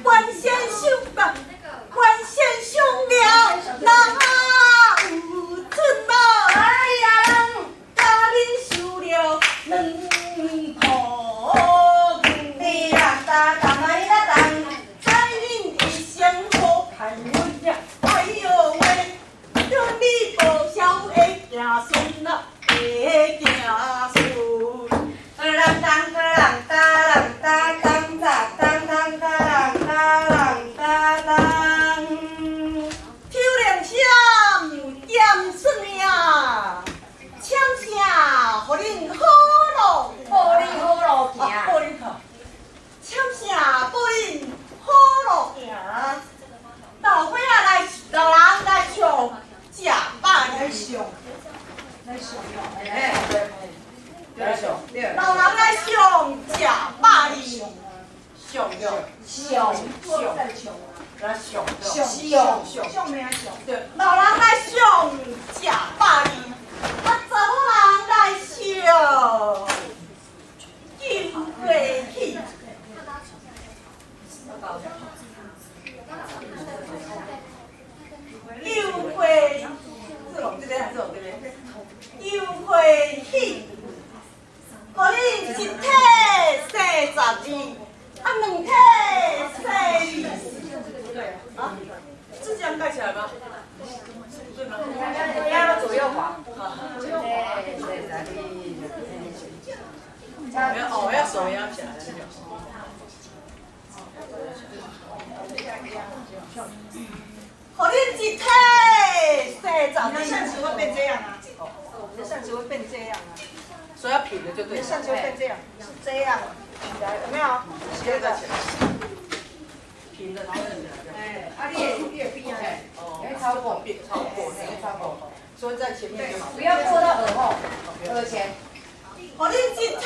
關先生啊，關先生了，哪有出路？哎呀，人共恁收了兩箍銀。啦哒哒來啦當，知恁一生好牽阮呀，哎喲喂，讓你報銷的子孫啊，的子孫。啷當啷當啷當當當當當當當當當。抽兩簽減出命，請啥予恁好路，報恁好路行。報恁好，請啥報恁好路行。老伙仔來，老人來上食百二，來上，來上，哎，對，來上，對。老人來上食百二，上上上上，來上上上上咩上？對，老人來上食百二，啊，查某人來上金花喜。金花，是往這邊還是往這邊？金花喜，予恁一體生十二，啊，兩體生二。對啊，是這樣蓋起來嗎？對嗎？要左右滑。對對對。哦，要手壓起來。予恁一體生十二。你的扇子會變這樣啊？你的扇子會變這樣啊？所以要平的就對。你的扇子會變這樣，是這樣起來，有沒有？斜的。平的，然後起來。哎，啊，你的邊啊？哦，會超過，變超過，會超過，所以在前面就好。不要過到耳後，耳前。予恁一體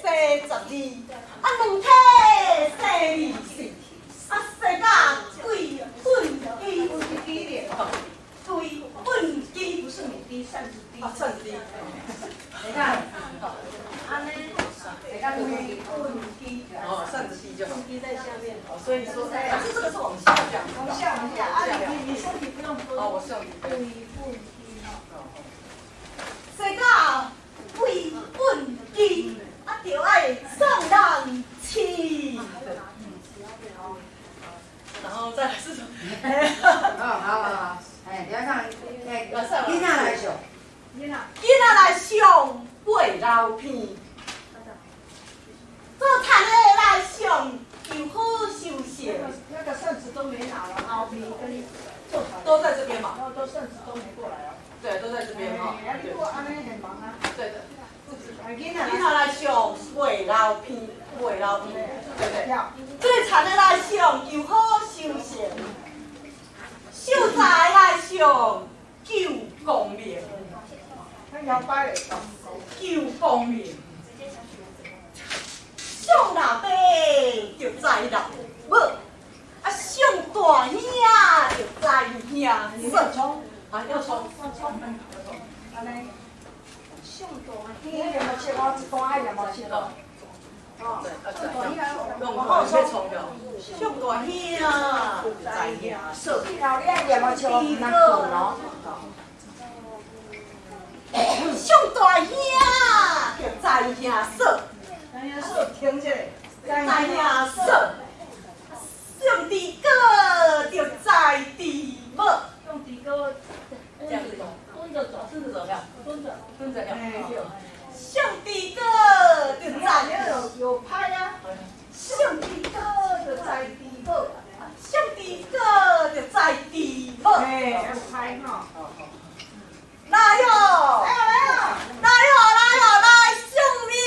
生十二，啊，兩體生二四，啊，生甲鬼畚箕，低一點。鬼畚箕，不是你低，扇子低。啊，扇子低。你看，按呢，你看鬼畚箕。哦，扇子低就好。低在下面。哦，所以你說，可是這個是往下這樣。往下，往下，啊，你身體不用多。哦，我身體。鬼畚箕。生甲鬼畚箕，啊，就愛送人飼。然後再來是什麼？哦，好好好，哎，等下上，哎，囡仔來上。囡仔。囡仔來上八老片，做田的來上求好收成。那個扇子都沒拿了，後面跟做都在這邊嘛。都扇子都沒過來啊。對，都在這邊哈。哎，你過按呢很忙啊。對的。囡仔來上八老片，八老片，對不對？做田的來上求好收成，秀才來上求功名。求功名。送老爸就知老母，啊，送大兄就知兄嫂。啊，要衝，要衝，按呢。送大兄，你念無切我一段愛念無切哦。哦，用後面衝掉。送大兄就知兄嫂。以後你愛念無切我毋通困哦。送大兄就知兄嫂。知兄嫂，停一下。知兄嫂。送弟哥就知弟母。送弟哥，這樣子走，蹲着走，蹲着走，蹲着，蹲着。送弟哥就知。有拍啊。送弟哥就知弟母，送弟哥就知弟母。哎，有拍吼。來喲！來哦來哦！來喲來喲來送廟！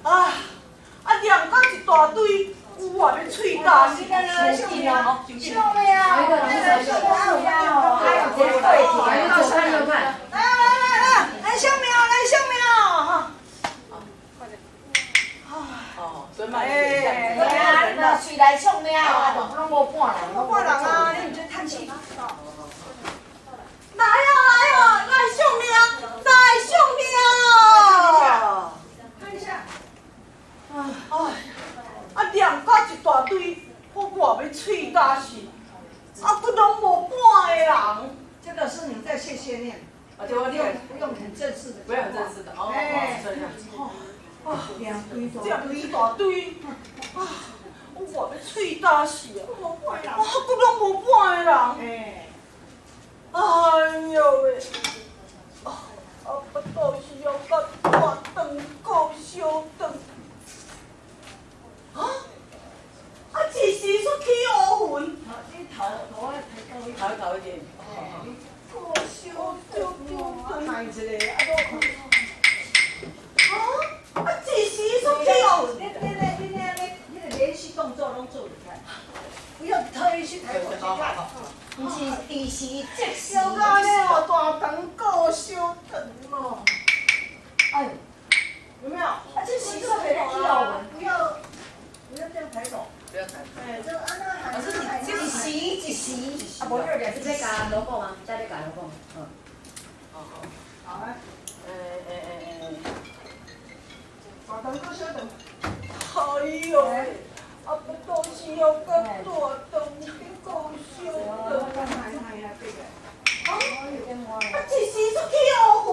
啊啊！念到一大堆，有啊，欲喙焦。送廟，送廟，送廟，直接對起來，右看右看。來來來來，來送廟，來送廟！哦，所以慢一點。哎，你若喙內唱了啊，攏無半人，無半人啊，你毋知嘆氣。來哦來哦，來送廟，來送廟。看一下。哎，念甲一大堆，我偌欲喙焦死，啊，閣攏無半个人。這個是你在碎碎念，啊，對，我不用不用很正式的，不要很正式的哦，哎，這樣。啊，兩堆念一大堆，啊，我偌欲喙焦死啊！啊，閣攏無半个人。哎，哎喲喂！啊，啊，腹肚是枵甲大腸閣小腸。啊！啊，一時出起烏雲。好，你頭頭要抬高一點。抬高一點。閣小腸腸。買一個，啊，啊！啊，一時出起烏雲。你你你你你你的連續動作攏做，你看，不要特意去抬頭去看。毋是時時即時。枵甲按呢哦，大腸閣小腸哦。哎，有沒有？啊，這是特別的起烏雲，不要不要這樣抬頭。不要抬。哎，這啊那喊。一時一時。啊，無你兩你欲共鑼鼓嗎？這欲共鑼鼓嗎？嗯。好好。好啊。欸。大腸閣小腸。哎喲喂！啊，腹肚是枵甲大腸閣小腸。啊！啊，一時出起烏雲。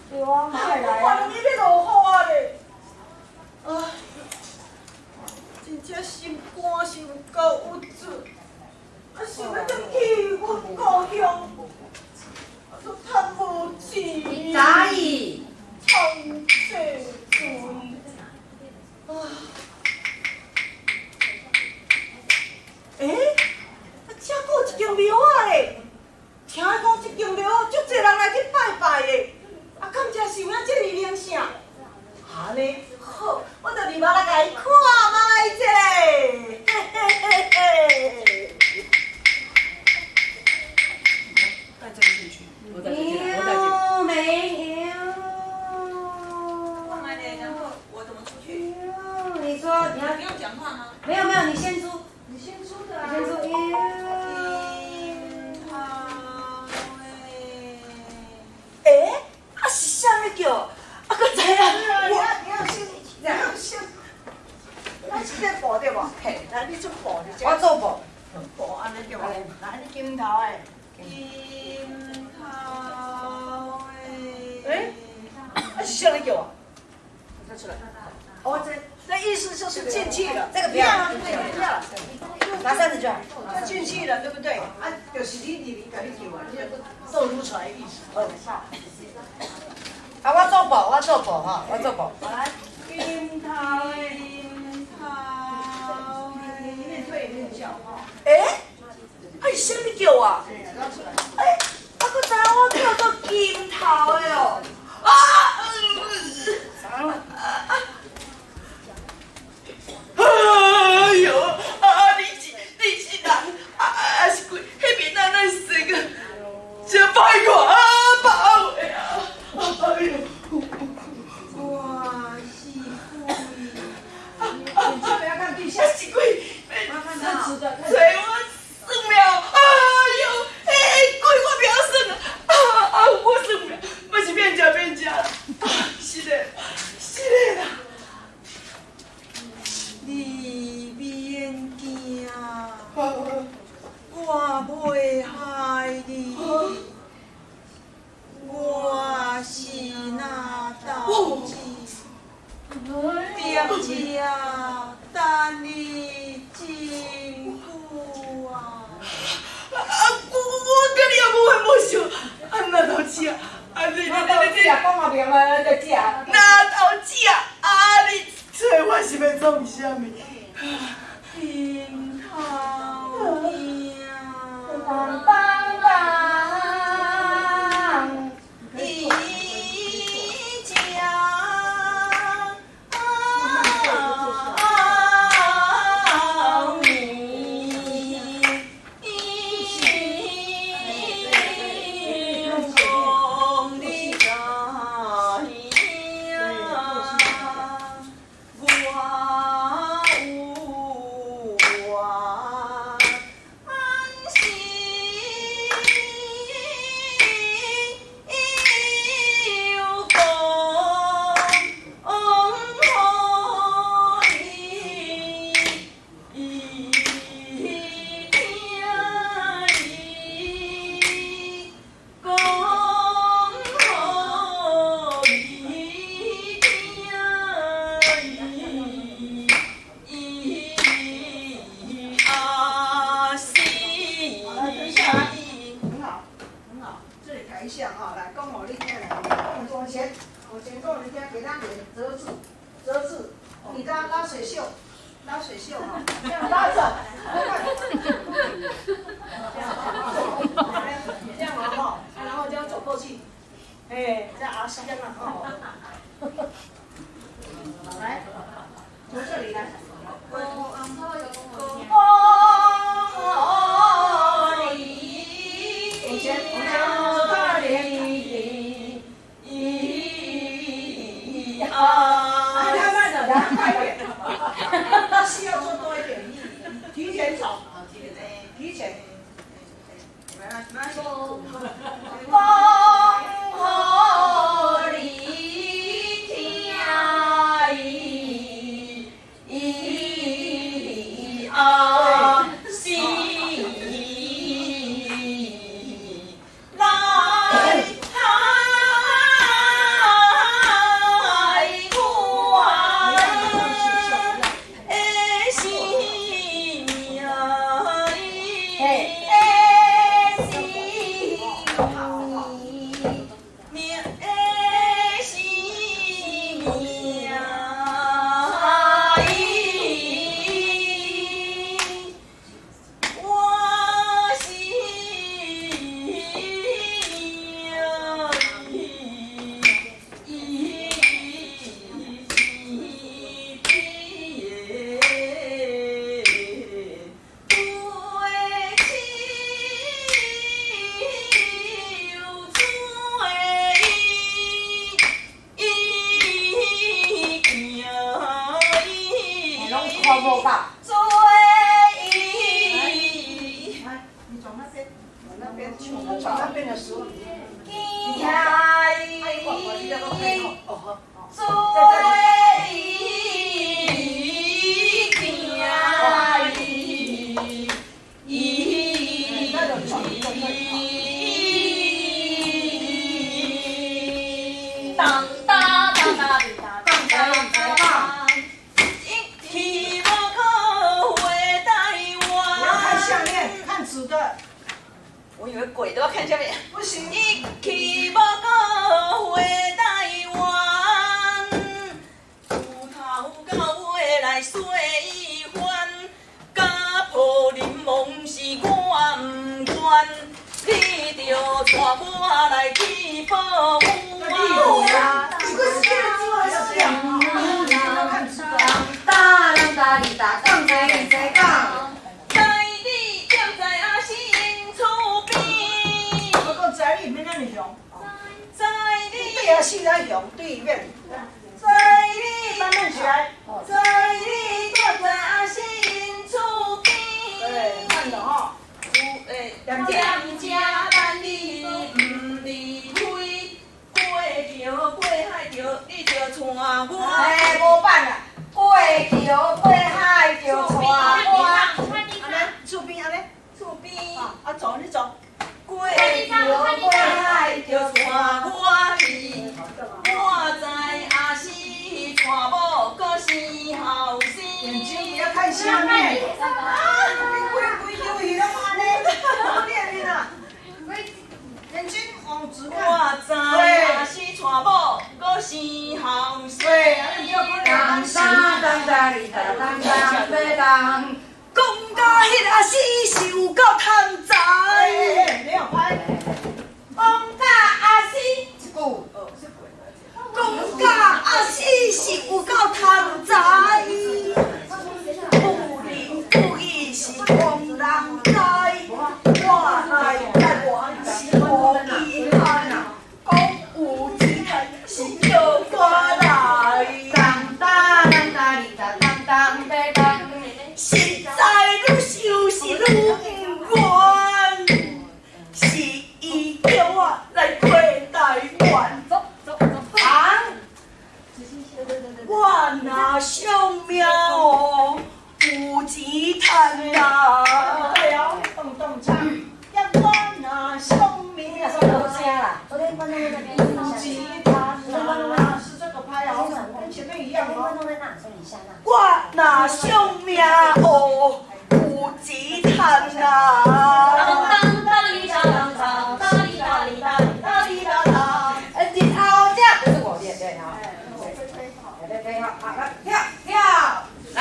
對啊，嘛會來我看伊欲落雨啊咧！唉，真正心肝是有夠鬱卒，啊，想欲轉去阮故鄉，啊，閣趁無錢。早已。創世陣。啊！欸，啊，這閣有一間廟仔咧，聽講這間廟足濟人來去拜拜的，啊，敢真是有影這爾靈聖？按呢好，我就入來來共伊看覓者，嘿嘿嘿嘿。帶這個進去，我帶這個進來，我帶這個。有沒有？放來咧，然後我怎麼出去？你說你要不用講話嗎？沒有沒有，你先出。你先出的啊。你先出。欸，啊是啥物叫？啊，閣知影？你要你要先，你要先，咱是咧步對無？嘿，來你出步，你我做步。步按呢對無？來，你金頭的。金頭的。欸，啊是啥物叫啊？再出來。哦，這這意思就是進去了。這個不要，對，不要了。拿扇子就好。就進去了，對不對？啊，就是你裡面共你叫啊，你就做出來的意思。啊，我做步，我做步吼，我做步。來，金頭的，金頭的。一面對一面叫吼。欸，啊是啥物叫啊？欸，啊閣知影我叫做金頭的哦。啊！哎喲，啊你是人，啊啊是鬼？彼邊咱咱生個，真歹看啊，歹話啊！哎喲，我是鬼。你千萬不要看地下。啊是鬼，直直的。揣我算了，哎喲，彼鬼我袂曉算啊，啊啊我算了，我是免食免食啦，啊是的，是的啦。你免驚，我袂害你。我是那道士，佇遮等你真久啊！啊！我佮你也無冤無仇，啊那老子啊，啊你你你你，講也袂用啊，就食。那老子啊，啊你揣我是欲創啥物？金頭囝，當當當。伊食面，讲你知影，我有。袖，拉水袖哈，這樣拉着，這樣嘛哈，然後這樣走過去，哎，這樣阿西這樣哈。好，來，從這裡來。往前，往前，走到那裡。太慢了，來快一點。戲要做多一點，提前走，提前。講予你聽，伊啊是來害我的生命的生命，我生命。攏看無吧？做伊來，你轉那邊，轉那邊，轉那邊的時候，行哦好。做伊行伊。那就轉一個這裡。當當當當當當當，一去無可回台不要看灣。下面，看紙的。我以為鬼都要看下面。不行。一去無閣回台灣，自頭到尾來洗番，家破人亡是我毋願，你著帶我來去報冤。你這是這樣，你要看紙的。當啷當哩當，當在哩在講。知你踮在阿是𪜶厝邊，我講知你免遐爾雄。知你對啊，四來雄，對一遍。知你慢慢起來。知你踮在阿是𪜶厝邊。對，慢的哈。踮遮等你毋離開，過橋過海著你著帶我。哎，無辦啦，過橋過海就帶我。按呢，厝邊按呢。厝邊啊，走你走。過橋過海就帶我去，我知阿是娶某閣生後生。眼睛不要看下面。啊，你規規遊戲攏按呢，我練你啦。眼睛往直看。我知阿是娶某閣生後生。對，啊，你不要講當當當當哩當當當當當。講甲彼阿死是有夠貪財。哎，沒有拍。講甲阿死一句。講甲阿死是有夠貪財，不仁不義是戇人知，我來台灣是無遺憾，講有錢趁是叫我來。當當當當哩當當當當當。實在愈想是愈毋願，是伊叫我來過台灣。走走走。啊！我若惜命哦，有錢趁啊！對哦，動動唱。我若惜命無聲啦。有錢趁啊，是這個拍哦，跟前面一樣哦。我若惜命哦，有錢趁啊！當當當哩當當當哩當哩當當哩當當。日後這，這是我練對哈。對對對，好，好來跳跳，來。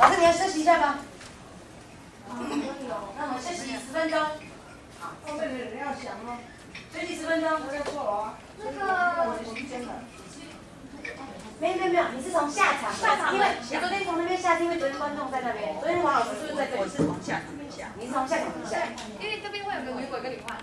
老師你要休息一下吧。那我們休息十分鐘。後面的人要想哦。休息十分鐘。不要錯了啊。那個。沒有沒有沒有，你是從下場，下場，因為你昨天從那邊下，是因為昨天觀眾在那邊。昨天王老師是不是在這裡？我是從下場下。你是從下場下。因為這邊會有個女鬼跟你換。